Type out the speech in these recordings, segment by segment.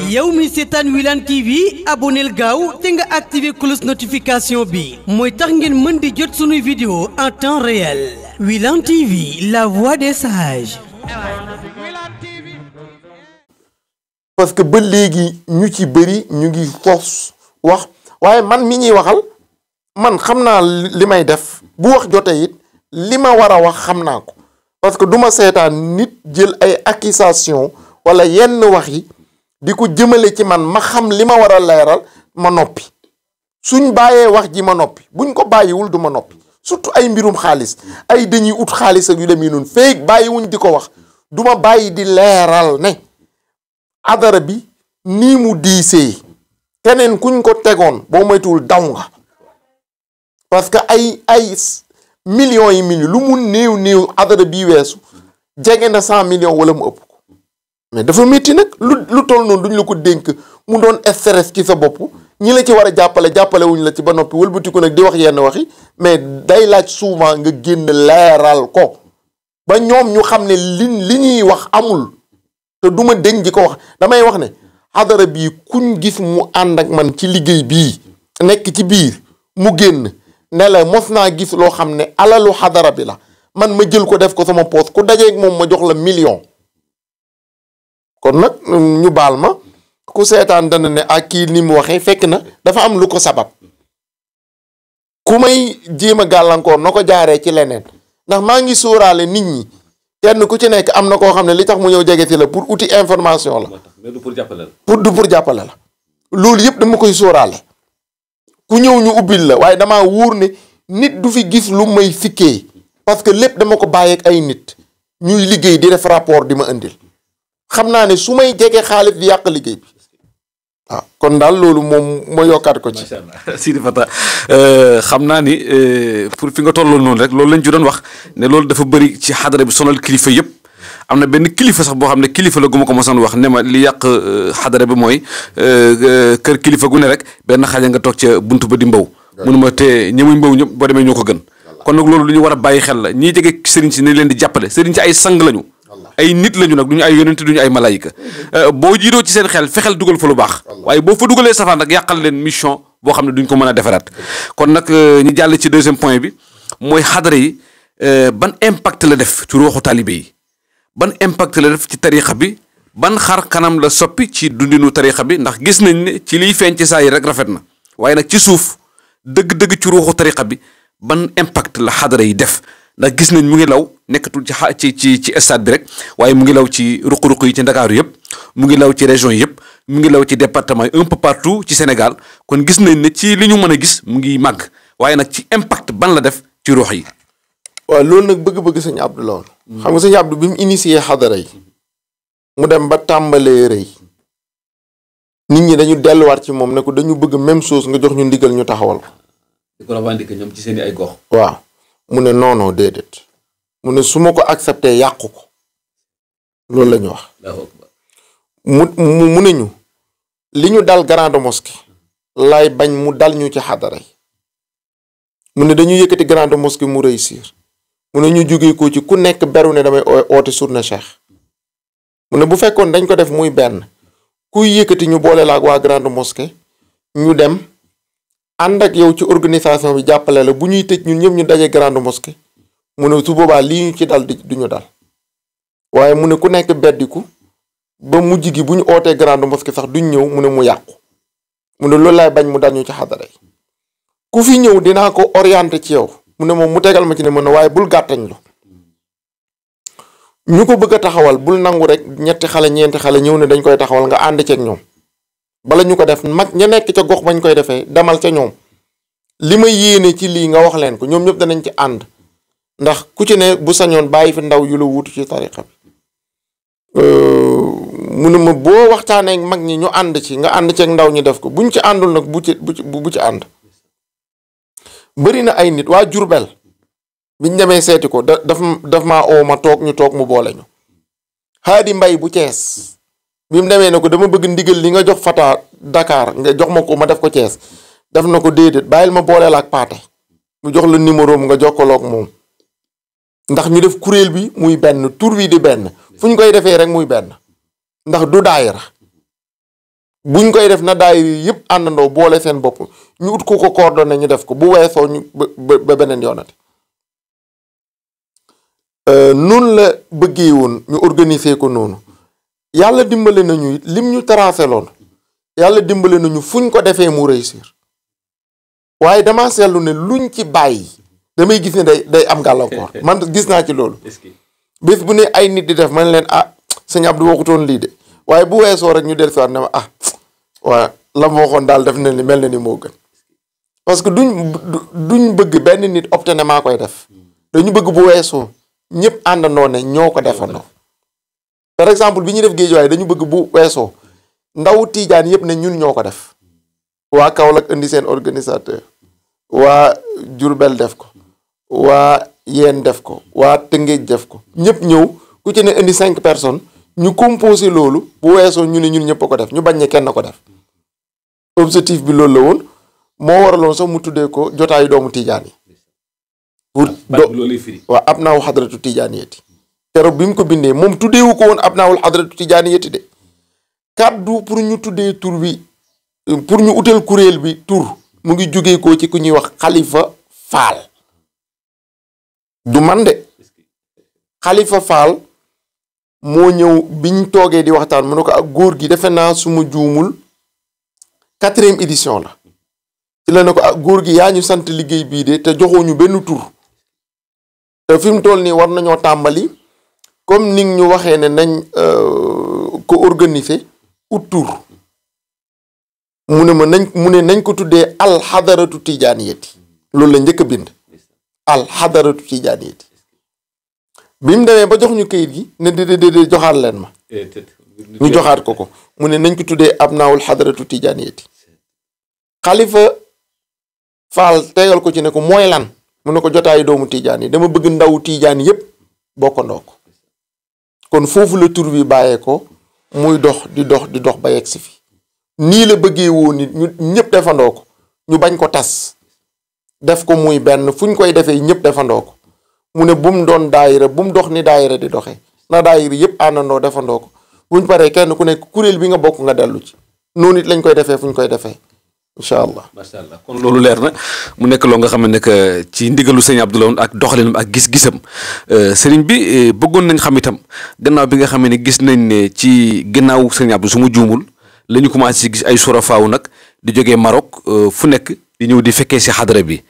yow mi seetaan Wilane TV abonneel gaaw te nga activé cloche notification bi mooy tax ngeen mën di jot sunuy vidéo en temps réel Wilane TV la voix des sages. parce que ba léegi ñu ci bëri ñu ngi force wax waaye man mi ñuy waxal man xam naa li may def bu wax jotee it li ma war a wax xam naa ko parce que du ma seetaan nit jël ay accusation wala yenn wax yi di ko jëmale ci man ma xam li ma war a leeral ma noppi suñ bàyyee wax ji ma noppi buñ ko bàyyiwul du ma noppi surtout ay mbirum xaalis ay dañuy ut xaalis ak yu demee noonu feeg bàyyiwuñ di ko wax du ma bàyyi di leeral ne adara bi nii mu diisee keneen kuñ ko tegoon boo moytuwul daw nga parce que ay millions yi millions lu mu néew adara bii weesu jege na 100 millions wala mu ëpp ko mais dafa métti nag lu toll noonu duñ la ko dénk mu doon stress ci sa bopp ñi la ci war a jàppale wuñ la ci ba noppi wëlbatiku nag di wax yenn waxi mais day laaj souvent nga génn leeral ko ba ñoom ñu xam ne li ñuy wax amul te duma dénk di ko wax damay wax ne xadara bii kuñ gis mu ànd ak man ci liggéey bii nekk ci biir mu génn ne la mos naa gis loo xam ne alalu xadara bi la man ma jël ko def ko sama poos ku dajeeg moom ma jox la million kon nag ñu baal ma ku seetaan dana ne ak kii ni mu waxee fekk na dafa am lu ko sabab ku may jéem a gàllankoor na ko jaaree ci leneen ndax maa ngi sóoraale nit ñi kenn ku ci nekk am na koo xam ne li tax mu ñëw jege si la pour uti information la. mais du pour jàppale la. pour jàppale la loolu yëpp dama koy sóoraale ku ñëw ñu ubbil la waaye damaa wóor ne nit du fi gis lu may fikkee parce que lépp dama ko bàyyeek ay nit ñuy liggéey di def rapport di ma indil xam naa ne su may jege xaalis di yàq liggéey bi waaw kon daal loolu moom ma yokkaat ko ci. macha allah Sidi Fata xam naa ni pour fi nga tolloon noonu rek loolu lañ ci doon wax ne loolu dafa bëri ci xadara bi sonal kilifa yëpp am na benn kilifa sax boo xam ne kilifa la gu ma ko mosoon wax ne ma li yàq xadara bi mooy kër kilifa gu ne rek benn xale nga toog ca buntu ba di mbaw. mënu ma te ñëmuñ mbaw ñëpp boo demee ñoo ko gën. kon nag loolu lu ñu war a bàyyi xel la ñiy jege sëriñ si ne leen di jàppale sëriñ si ay sang lañu. ay nit lañu nag duñu ay yonent duñu ay malayika boo jiitoo ci seen xel fexeel dugal fa lu baax waaye boo fa dugalee safaan nag yàqal leen mission boo xam ne duñ ko mën a defaraat kon nag ñu jàll ci deuxième point bi mooy xadara yi ban impact la def ci ruuxu taalibe yi ban impact la def ci tarixa bi ban xar kanam la soppi ci dundinu tarixa bi ndax gis nañ ne ci liy feeñ ci saa yi rek rafet na waaye nag ci suuf dëgg-dëgg ci ruuxu tarixa bi ban impact la xadara yi def ndax gis nañ mu ngi law nekkatul ci stade bi rek waaye mu ngi law ci ruq-ruq yi ci Ndakaaru yëpp mu ngi law ci région yëpp mu ngi law ci département yi un peu partout ci Sénégal kon gis nañ ne ci li ñu mën a gis mu ngi màgg waaye nag ci impact ban la def ci ruux yi. waaw loolu nag bëgg-bëgg sëñ Abdou la woon xam nga sëñ Abdou bi mu initié xadara yi mu dem ba tàmbalee rëy nit ñi dañu delluwaat ci moom ne ko dañu bëgg même chose nga jox ñu ndigal ñu taxawal ko. di ko revendiquer ñoom ci seen i ay gox. waaw. mu ne non déedéet mu ne su ma ko accepté yàqu ko loolu la ñu wax mu ne ñu li ñu dal grande mosquée lay bañ mu dal ñu ci xadara yi mu ne dañu yëkkati grande mosquée mu réussir mu ne ñu jógee ko ci ku nekk beru ne damay oote surna cheikh mu ne bu fekkoon dañ ko def muy benn kuy yëkkati ñu boole la ak waa grande mosquée ñu dem ànd ak yow ci organisation bi jàppale la bu ñuy tëj ñun ñëpp ñu daje grande mosquée mu ne su boobaa lii ñu ci dal du ñu dal waaye mu ne ku nekk beddiku ba mujj gi bu ñu ootee grande mosquée sax duñ ñëw mu ne mu yàqu mu ne loolu laay bañ mu dal ñu ci xadara yi ku fi ñëw dinaa ko orienté ci yow mu ne moom mu tegal ma ci ne mën na waaye bul gàttañ lu ñu ko bëgg a taxawal bul nangu rek ñeenti xale ñeenti xale ñëw ne dañ koy taxawal nga ànd ceeg ñoom bala ñu ko def mag ña nekk ca gox bañ koy defee demal ca ñoom li ma yéene ci lii nga wax leen ko ñoom ñëpp danañ ci ànd ndax ku ci ne bu sañoon bàyyi fi ndaw yu la wuutu ci tariqa bi mu ne ma boo waxtaanee mag ñi ñu ànd ci nga ànd ceeg ndaw ñi def ko buñ ci àndul nag bu ci ànd bëri na ay nit waa Jurbel biñ demee seeti ko daf maa oo ma toog ñu toog mu boole ñu Haadi Mbay bu Cees bi mu demee ne ko dama bëgg ndigal li nga jox Fata Dakar nga jox ma ko ma def ko Thiès def na ko déedéet bàyyil ma booleel ak Paate mu jox la numéro nga jokkaloog moom ndax ñu def kuréel bi muy benn tur wi di benn fu ñu koy defee rek muy benn ndax du daayira buñ koy def na daayira yi yëpp àndandoo boole seen bopp ñu ut ko coordonné ñu def ko bu weesoo ñu ba beneen yoonate noonu la bëggee woon ñu organiser ko noonu yàlla dimbale nañu lim ñu tracé loon yàlla dimbale nañu fuñ ko defee mu réussir waaye dama seetlu ne luñ ci bàyyi damay gis ne day am gàllankoor man gis naa ci loolu bés bu ne ay nit di def man leen sëñ Abdou waxutoon lii de waaye bu weesoo rek ñu dellusiwaat ne ma waa la ma waxoon daal def na ni mel na ni moo gën parce que duñ bëgg benn nit opté ne maa koy def dañu bëgg bu weesoo ñëpp àndandoo ne ñoo ko defandoo par exemple bi ñu def Géejawaay dañu bëgg bu weesoo ndaw tiijaan yëpp ne ñun ñoo ko def waa Kaolack indi seen organisateur waa Diourbel def ko waa Yeen def ko waa Tëngéej def ko ñëpp ñëw ku ci ne indi 5 personnes ñu composé loolu bu weesoo ñu ne ñun ñëpp a ko def ñu bañ ne kenn ko def objectif bi loolu la woon moo waraloon sax mu tuddee ko jotaayu doomu tiijaan yi pour waaw ab naawu xadratu tijaaniyati keroog bi mu ko bindee moom tuddeewu ko woon ab naawul xadratu tijaaniyati de kàddu pour ñu tuddee tur bi pour ñu utal kuréel bi tur mu ngi jógee ko ci ku ñuy wax Xalifa Faal du man de Xalifa Faal moo ñëw biñ toogee di waxtaan mu ne ko ak góor gi defe naa suma juumul 4e édition la ci la ne ko ak góor gi yaa ñu sant liggéey bii de te joxoo ñu benn tur te fi mu toll nii war nañoo tàmbali comme ni ñu waxee ne nañ ko organiser ut tur mu ne nañ ko tuddee alxadaratu tijaaniyati loolu la njëkk a bind alxadaratu tijaaniyati bi mu demee ba jox ñu kayit gi ne déedéet joxaat leen ma ñu joxaat ko mu ne nañ ko tuddee abnaawul xadaratu tijaaniyati Xalifa Faal tegal ko ci ne ko mooy lan mu ne ko jotaayu doomu tijaan yi dama bëgg ndaw tijaan yépp bokkandoo ko kon foofu la tur bi bàyyee ko muy dox di dox ba yegg si fi nii la bëggee woon nit ñu ñëpp defandoo ko ñu bañ ko tas def ko muy benn fu ñu koy defee ñëpp defandoo ko mu ne bu mu doon daayira bu mu dox ni daayira di doxee na daayira yëpp àndandoo defandoo ko buñ paree kenn ku nekk kuréel bi nga bokk nga dellu ci noonu it lañ koy defee fu ñu koy defee incha allah. macha allah kon loolu leer na mu nekk loo nga xam ne que ci ndigalu sëñ Abdou Lahad ak doxalinam ak gis-gisam sëriñ bi bëggoon nañ xam itam gannaaw bi nga xam ne gis nañ ne ci gannaaw sëñ Abdou su ma juumul la ñu commencé gis ay surafaaw nag di jógee Maroc fu nekk di ñëw di fekkee si xadara bi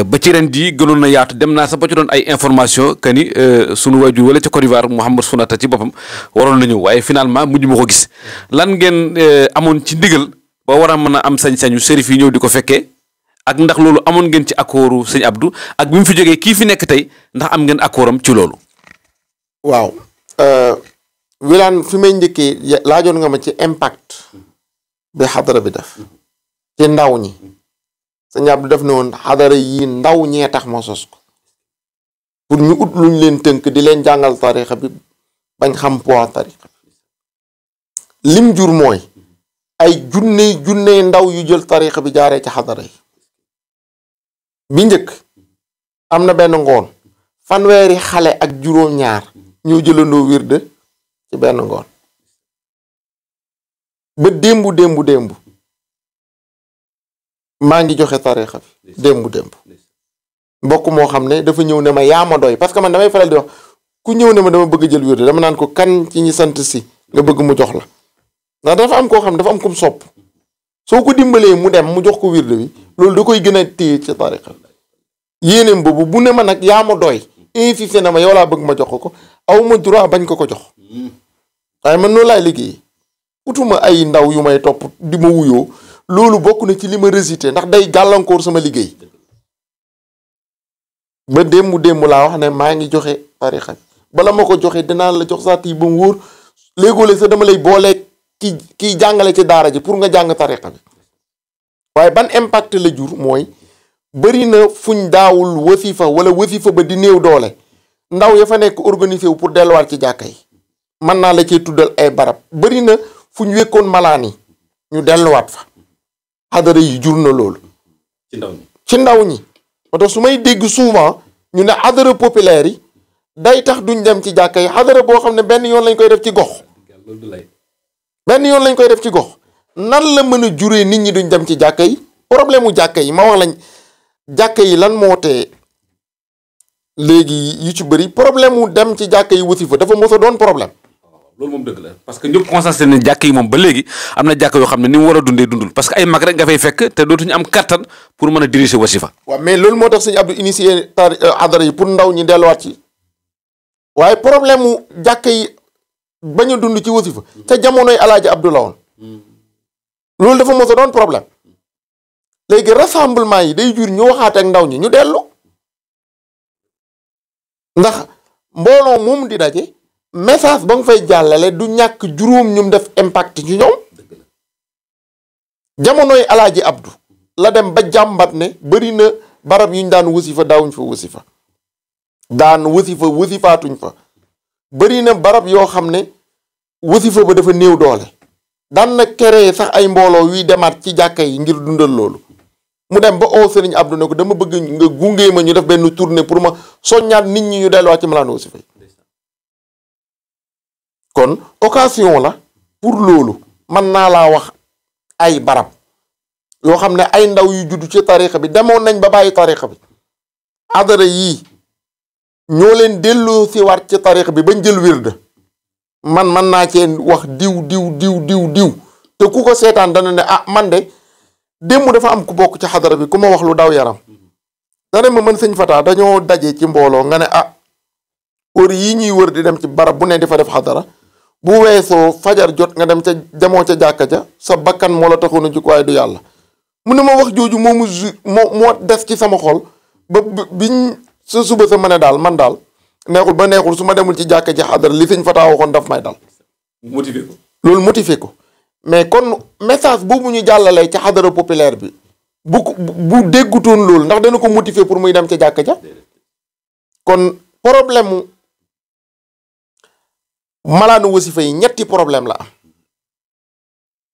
ba ci ren jii gënoon na yaatu dem naa sax ba ci doon ay information que ni sunu waajur wala ca Côte d'Ivoire Mouhamed Sounata ci boppam waroon na ñëw waaye finalement mujj ma ko gis lan ngeen amoon ci ndigal ba war a mën a am sañ-sañu sërif yi ñëw di ko fekkee ak ndax loolu amoon ngeen ci accordu sëñ Abdou ak bi mu fi jógee kii fi nekk tey ndax am ngeen accordam ci loolu. waaw Wilane fi may njëkkee laajoon nga ma ci impact bi xadara bi def ci ndaw ñi sëñ Abdou def na woon xadara yi ndaw ñee tax ma sos ko pour ñu ut luñ leen tënk di leen jàngal tarixa bi bañ xam poids tarixa bi lim jur mooy ay junney ndaw yu jël tarixa bi jaaree ci xadara yi bi njëkk am na benn ngoon fanweeri xale ak juróom-ñaar ñoo jëlandoo wirde ci benn ngoon ba démb maa ngi joxe tarixa bi démb mbokk moo xam ne dafa ñëw ne ma yaa ma doy parce que man damay faral di wax ku ñëw ne ma dama bëgg jël wirde dama naan ko kan ci ñi sant si nga bëgg mu jox la ndax dafa am koo xam ne dafa am kum sopp soo ko dimbalee mu dem mu jox ko wirde bi loolu da koy gën a téye ci tarixa yéeneem boobu bu ne ma nag yaa ma doy insisté na ma yow laa bëgg ma jox ko aw ma droit bañ ko jox waaye man noonu laay liggéey utuma ay ndaw yu may topp di ma wuyoo loolu bokk na ci li ma résulté ndax day gàllankoor sama liggéey ba démb laa wax ne maa ngi joxe tarixa bi bala ma ko joxe dinaa la jox saat yi ba mu wóor léegoo-léeg sax dama lay boolee kiy jàngale ci daara ji pour nga jàng tarixa bi waaye ban impact la jur mooy bëri na fuñ daawul wasifa wala wasifa ba di néew doole ndaw ya fa nekk organisé wu pour delluwaat ci jàkka yi mën naa la cee tuddal ay barab bëri na fuñ wekkoon malaan yi ñu delluwaat fa xadara yi jur na loolu ci ndaw ñi moo tax su may dégg souvent ñu ne xadara populaire yi day tax duñ dem ci jàkka yi xadara boo xam ne benn yoon lañ koy def ci gox benn yoon lañ koy def ci gox nan la mën a juree nit ñi duñ dem ci jàkka yi problème mu jàkka yi ma wax lañ jàkka yi lan moo tee léegi yu ci bëri problème mu dem ci jàkka yi wasifa dafa mos a doon problème. loolu moom dëgg la parce que ñëpp constaté ne jàkk yi moom ba léegi am na jàkk yoo xam ne ni mu war a dundee dundul parce que ay mag rek nga fay fekk te dootuñu am kattan pour mën a diriger wasifa. waaw mais loolu moo tax sëñ Abdou initié adara yi pour ndaw ñi delluwaat ci waaye problème mu jàkk yi bañ a dund ci wasifa te jamonoy alaaji Abdou la woon loolu dafa mos a doon problème léegi rassemblement yi day jur ñu waxaat ak ndaw ñi ñu dellu ndax mbooloo moom di daje. message ba nga fay jàllale du ñàkk juróom ñum def impact ci ñoom jamonoy alaaji Abdu la dem ba jàmbat ne bari na barab yuñ daan wasifa daawuñ fa wasifa daan wasifaatuñ fa bari na barab yoo xam ne wasifa ba dafa néew doole daan na créer sax ay mbooloo yuy demaat ci jàkka yi ngir dundal loolu mu dem ba oo sëriñ Abdu ne ko dama bëgg nga gungee ma ñu def benn tournée pour ma soññaat nit ñi ñu delluwaat ci malaan wasifa yi kon occasion la pour loolu mën naa laa wax ay barab yoo xam ne ay ndaw yu judd ci tarixa bi demoon nañ ba bàyyi tarixa bi adara yii ñoo leen delloo si waat ci tarixa bi bañ jël wirde man naa cee wax diw te ku ko seetaan dana ne ah man de démb dafa am ku bokk ci xadara bi ku ma wax lu daw yaram dana ma mën sëñ Fata dañoo daje ci mbooloo nga ne ah wër yii ñuy wër di dem ci barab bu ne di fa def xadara bu weesoo fajar jot nga dem ca demoo ca jàkka ja sa bakkan moo la taxoon a jóg waaye du yàlla mu ne ma wax jooju moo des ci sama xol ba biñ sa suba sa ma ne daal man daal neexul ba neexul su ma demul ci jàkka ji xadara li sëñ Fata waxoon daf may dal. motivé ko loolu motivé ko mais kon message boobu ñu jàllalee ci xadara populaire bi bu déggutoon loolu ndax dana ko motivé pour muy dem ca jàkka ja kon problème mu malaanu wasifa yi ñetti problème la am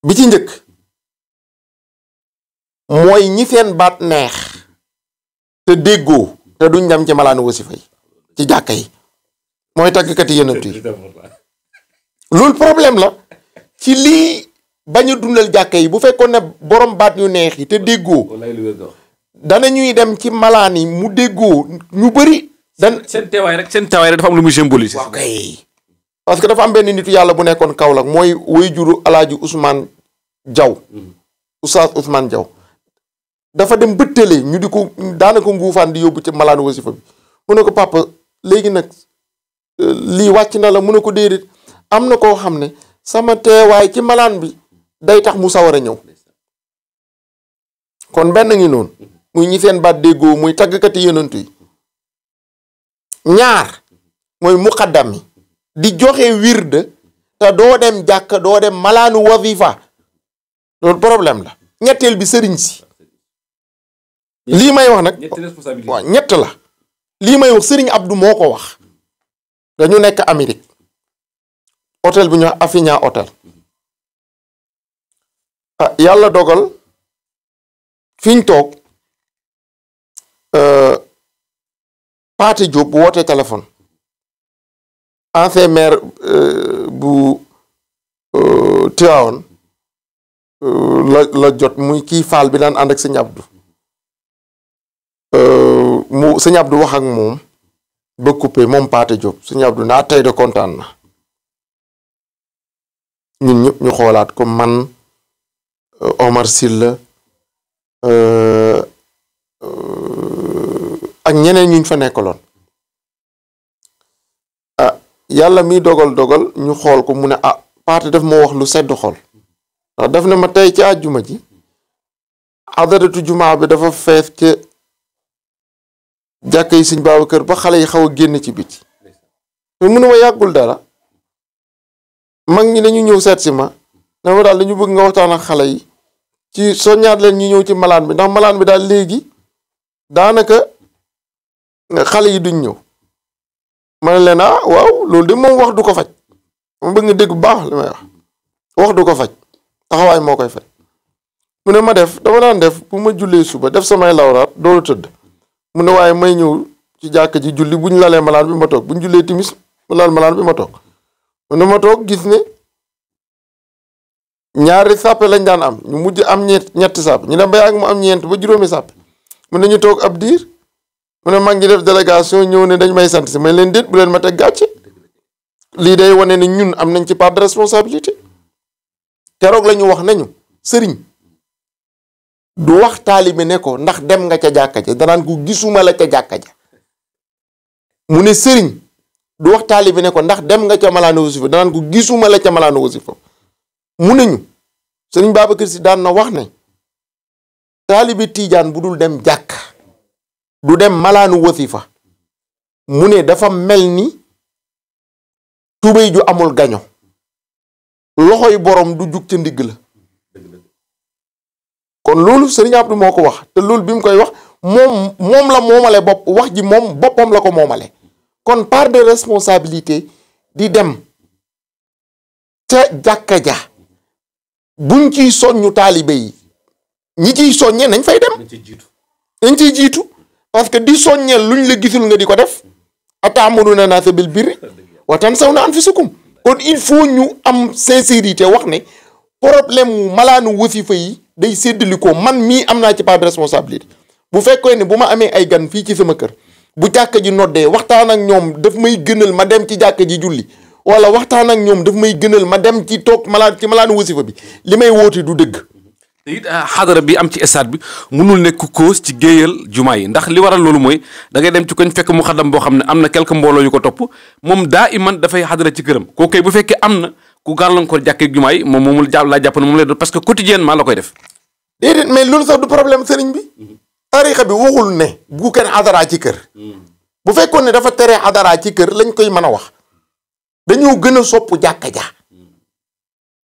bi ci njëkk mooy ñi seen baat neex te déggoo te duñ dem ci malaanu wasifa yi ci jàkka yi mooy tàggkati yenentu yi loolu problème la ci lii bañ a dundal jàkka yi bu fekkoon ne borom baat yu neex yi te déggoo dana ñuy dem ci malaan yi mu déggoo ñu bëri seen teewaay rek dafa am lu muy symboliser. waaw kay parce que dafa am benn nitu yàlla bu nekkoon Kaolack mooy way juru alaaji Ousmane Diaw Oustaz Ousmane Diaw dafa dem bëttale ñu di ko daanaka nguufaan di yóbbu ci malaanu wasifa bi mu ne ko papa léegi nag lii wàcc na la mu ne ko déedéet am na koo xam ne sama teewaay ci malaan bi day tax mu sawar a ñëw kon benn ngi noonu muy ñi seen baat déggoo muy tàggkati yonantu yi ñaar mooy muqaddam yi di joxe wirde te doo dem jàkka doo dem malaanu wazifa loolu problème la ñetteel bi sëriñ si lii may wax nag waaw ñett la lii may wax sëriñ Abdou moo ko wax dañu nekk Amérique hôtel bi ñu wax Afiña hôtel yàlla dogal fiñ toog Paate Diop bu wootee téléphone ancien maire bu Tivaouane la jot muy kii faal bi daan ànd ak sëñ Abdou mu sëñ Abdou wax ak moom ba coupé moom Paate Diop sëñ Abdou naa tey de kontaan na ñun ñëpp ñu xoolaat comme man Omar Sylla ak ñeneen ñu fa nekkaloon yàlla mi dogal ñu xool ko mu ne Paate daf ma wax lu sedd xol ndax daf ne ma tey ci àjjuma ji adaratu jumaa bi dafa fees ca jàkka yi Sëñ Babacar ba xale yi xaw a génn ci biti te mu ne ma yàggul dara mag ñi dañu ñëw seet si ma dama daal dañu bëgg nga waxtaan ak xale yi ci soññaat leen ñu ñëw ci malaan bi ndax malaan bi daal léegi daanaka xale yi duñ ñëw ma ne leen waaw loolu de moom wax du ko faj ma bëgg nga dégg bu baax li may wax du ko faj taxawaay moo koy faj mu ne ma dama daan def bu ma jullee suba def samay lawraat doolu tëdd mu ne waaye may ñëw ci jàkk ji julli buñ lalee malaan bi ma toog buñ jullee timis mu lal malaan bi ma toog mu ne ma toog gis ne ñaari sàppe lañ daan am ñu mujj am ñetti sàppe ñu dem ba yàgg mu am ñeent ba juróomi sàppe mu ne ñu toog ab diir mu ne mag ñi def délégation ñëw ne dañ may sant si may leen déet bu leen ma teg gàcce lii day wane ne ñun am nañ ci part de responsabilité keroog la ñu wax nañu sëriñ du wax taalibe ne ko ndax dem nga ca jàkka ja danaan ko gisuma la ca jàkka ja mu ne sëriñ du wax taalibe ne ko ndax dem nga ca malaanu wasifa danaan ko gisuma la ca malaanu wasifa mu ne ñu sëriñ Babacar Si daan na wax ne taalibe tiijaan bu dul dem jàkk du dem malaanu wasifa mu ne dafa mel ni tubéy ju amul gaño loxoy borom du jug ca ndigg la kon loolu Serigne Abdou moo ko wax te loolu bi mu koy wax moom la moomale bopp wax ji moom boppam la ko moomale kon part de responsabilité di dem ca jàkka ja buñ ciy soññu taalibe yi ñi ciy soññee nañ fay dem nañ ciy jiitu parce que di soññeel luñ la gisul nga di ko def atamuruna naasa bil birri wa tansawna anfusakum kon il faut ñu am sincérité wax ne problème mu malaanu wasifa yi day séddali ko man mii am naa ci part de responsabilité bu fekkee ne bu ma amee ay gan fii ci sama kër bu jàkka ji noddee waxtaan ak ñoom daf may gënal ma dem ci jàkka ji julli wala waxtaan ak ñoom daf may gënal ma dem ci toog malaanu wasifa bi li may woote du dëgg. te it xadara bi am ci stade bi munul nekk cause ci géeyal jumaa yi ndax li waral loolu mooy da ngay dem ci koñ fekk mu xadam boo xam ne am na quelque mbooloo yu ko topp moom daa iman dafay xadara ci këram kooku kay bu fekkee am na ku gàllankoor jàkkee jumaa yi moom moomul laa jàpp ne moom lay doon parce que quotidiennement la koy def. déedéet mais loolu sax du problème sëriñ bi. tarixa bi waxul ne bu kenn xadaraa ci kër. bu fekkoon ne dafa tere xadaraa ci kër lañ koy mën a wax dañoo gën a sopp jàkka ja.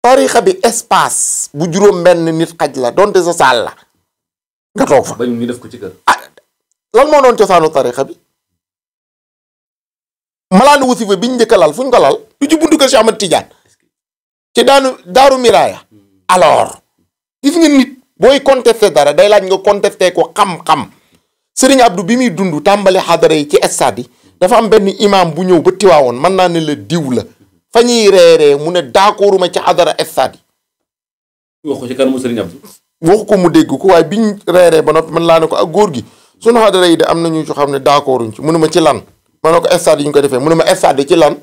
tarixa bi espace bu juróom benn nit xaj la donte sa saal la nga toog fa. bañ ñu def ko ci kër. ah lan moo doon cosaanu tarixa bi malaanu wasifa biñ njëkk a lal fu ñu ko lal du ci buntu kër Cheikh Ahmad Tidiane ci daaru miraaya alors gis nga nit booy contesté dara day laaj nga contesté ko xam-xam Serigne Abdou bi muy dund tàmbali xadara yi ci stade yi dafa am benn imam bu ñëw ba tiwaawoon mën naa ne la diw la fa ñuy reeree mu ne d'accorduma ci xadara stade yi. wax ko ci kanamu Serigne Abdou. waxu ko mu dégg ko waaye biñ reeree ba noppi man laa ne ko ak góor gi sunu xadara yi de am na ñu ci xam ne d'accorduñ ci mu ne ma ci lan ma ne ko stade yi ñu ko defee mu ne ma stade yi ci lan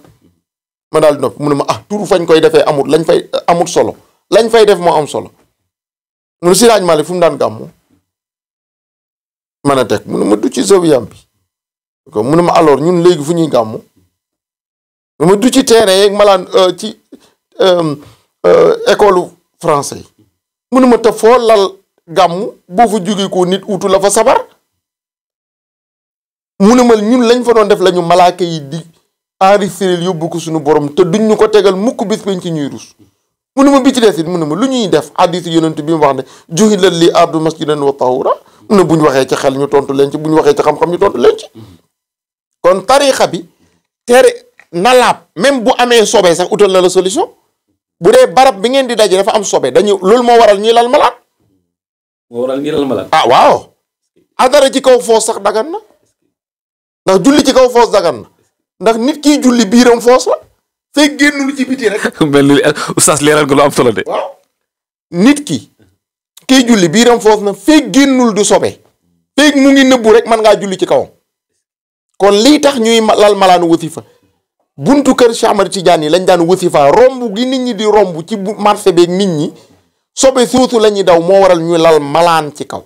ma daal di noppi mu ne ma ah turu fañ koy defee amul lañ fay amul solo lañ fay def moo am solo mu ne Siraaj Malik fu mu daan gàmmu mën a teg mu ne ma du ci zawiyam bi mu ne ma alors ñun léegi fu ñuy gàmmu mu ne ma du ci terrain yeeg malaan ci école français yi mu ne ma te foo lal gàmmu boo fa jógee ko nit utu la fa sabar mu ne ma ñun lañ fa doon def lañu malaaka yi di enregistré yóbbu ko suñu borom te duñ ñu ko tegal mukk bis bañ ci ñuy rus mu ne ma bi ci des it mu ne ma lu ñuy def hadiis yonent bi mu wax ne juhilat li ardu masjidan wa tahura mu ne bu ñu waxee ci xel ñu tontu leen ci bu ñu waxee ci xam-xam ñu tontu leen ci kon tarixa bi tere nalaab même bu amee sobe sax utal na la solution bu dee barab bi ngeen di daje dafa am sobe dañu loolu moo waral ñuy lal malaat. moo waral ñuy lal malaat. ah waaw. adara ci kaw foos sax dagan na ndax julli ci kaw foos dagan na ndax nit kiy julli biiram foos la fekk génnul ci biti rek. mel ni oustaz leeral nga lu am solo de. waaw nit kiy julli biiram foos na fekk génnul du sobe fekk mu ngi nëbbu rek mën ngaa julli ci kawam kon lii tax ñuy lal malaanu wasifa buntu kër Cheikh Ahmad Tidiane yi lañ daan wasifa romb gi nit ñi di romb ci marché beeg nit ñi sobe soosu la ñuy daw moo waral ñu lal malaan ci kaw.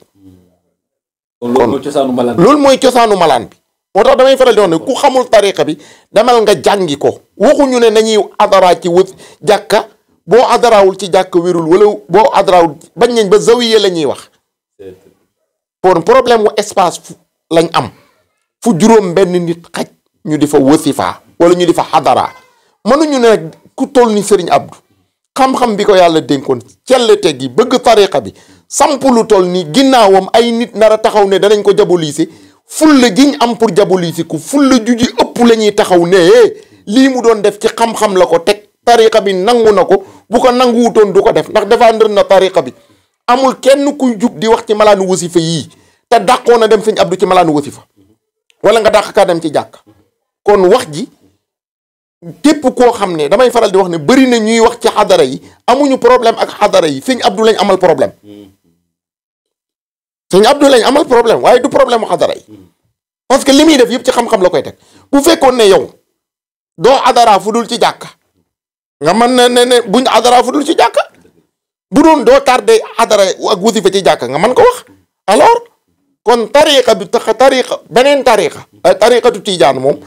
kon loolu mooy cosaanu malaan bi. loolu mooy cosaanu malaan bi. moo tax damay faral di wax ne ku xamul tariqa bi demal nga jàngi ko waxuñu ne nañuy adara ci jàkka boo adarawul ci jàkka wérul wala boo adarawul bañ nañ ba zawiye la ñuy wax. pour problème wu espace lañ am fu juróom benn nit xaj ñu di fa wasifa wala ñu di fa xadara mënuñu ne nag ku toll ni Serigne Abdou xam-xam bi ko yàlla dénkoon cellete gi bëgg tariqa bi samp lu toll ni ginnaawam ay nit nar a taxaw ne danañ ko jaboliser fulla giñ am pour jaboliser ku fulla juji ëpp la ñuy taxaw ne lii mu doon def ci xam-xam la ko teg tariqa bi nangu na ko bu ko nanguwutoon du ko def ndax défendre na tariqa bi amul kenn kuy jug di wax ci malaanu wasifa yii te dàqoon na dem Serigne Abdou ci malaanu wasifa wala nga dàq kaa dem ci jàkk kon wax ji képp koo xam ne damay faral di wax ne bëri na ñuy wax ci xadara yi amuñu problème ak xadara yi sëñ Abdou lañ amal problème sëñ Abdou lañ amal problème waaye du problème xadara yi parce que li muy def yëpp ci xam-xam la koy teg bu fekkoon ne yow doo adara fu dul ci jàkka nga mën na ne buñ adara fu dul ci jàkka bu doon doo tardé adara ak wasifa ci jàkka nga mën ko wax alors kon tariqa bi beneen tariqatu tijaan moom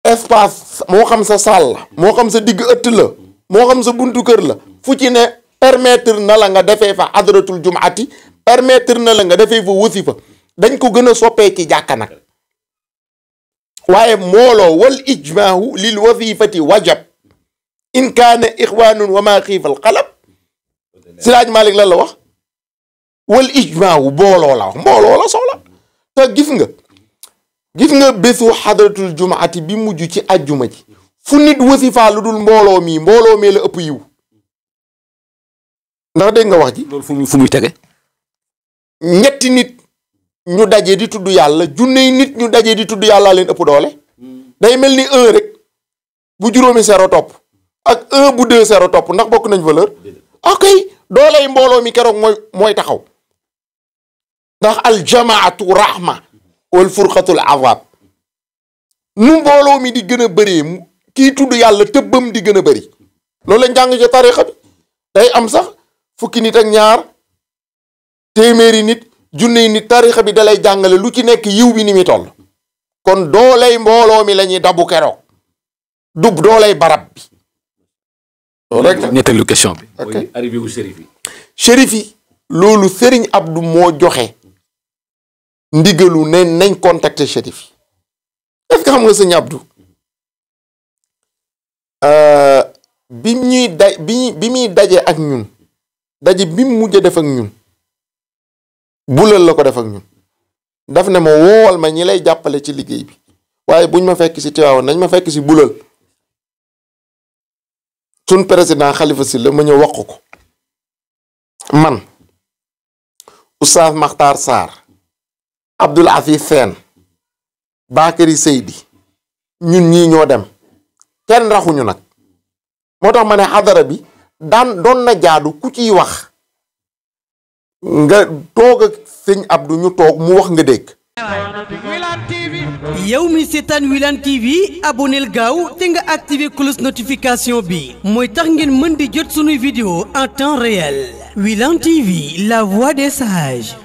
espace moo xam sa salle la moo xam sa digg ëtt la moo xam sa buntu kër la fu ci ne permettre na la nga defee fa hadratul jumaati permettre na la nga defee fa wasifa dañ ko gën a soppee ci jàkka nag waaye mbooloo wal ijmaahu lil wasifati wajab in kaana ixwaanun wa maa xiifal xalab Siraaj Malik lan la wax wal ijmaahu mbooloo la wax mbooloo la soxla te gis nga bésu xadratul jumaati bi mujj ci ajjuma ji fu nit wasifaa lu dul mbooloo mee la ëpp yiw ndax dégg nga wax ji loolu fu muy tege ñetti nit ñu daje di tudd yàlla junney nit ñu daje di tudd yàlla leen ëpp doole day mel ni 1 rek bu juróomi zéro topp ak 1 bu 2 zéro topp ndax bokk nañ valeur ok dooley mbooloo mi keroog mooy taxaw ndax aljamaatu rahma wal furqatul azab nu mbooloo mi di gën a bëree kii tudd yàlla tëbbam di gën a bëri loolu lañ jàng ci tarixa bi day am sax fukki nit ak ñaar téeméeri nit junney nit tarixa bi dalay jàngale lu ci nekk yiw bi ni muy toll kon dooley mbooloo mi la ñuy dabu keroog dub dooley barab bi loolu rek la ñetteelu question bi mooy arrivé wu shérif yi loolu Serigne Abdou moo joxe ndigalu ne nañ contacter shérif yi est-ce que xam nga Serigne Abdou bi muy daje ak ñun daje bi mu mujj def ak ñun bulal la ko def ak ñun daf ne ma woowal ma ñi lay jàppale ci liggéey bi waaye buñ ma fekk si Tiwaawan nañ ma fekk si bulal sun président Khalifa Sylla ma ñëw wax ko man Oustaz Makhtar Sarr Abdoul Aziz Sène Bakary Seydi ñun ñii ñoo dem kenn raxuñu nag moo tax ma ne xadara bi doon na jaadu ku ciy wax nga toog ak sëñ Abdou ñu toog mu wax nga dégg. yow mi seetaan Wilane TV aboneel gaaw te nga activé cloche notification bi mooy tax ngeen mën di jot sunuy vidéo en temps réel Wilane TV la voix des sages.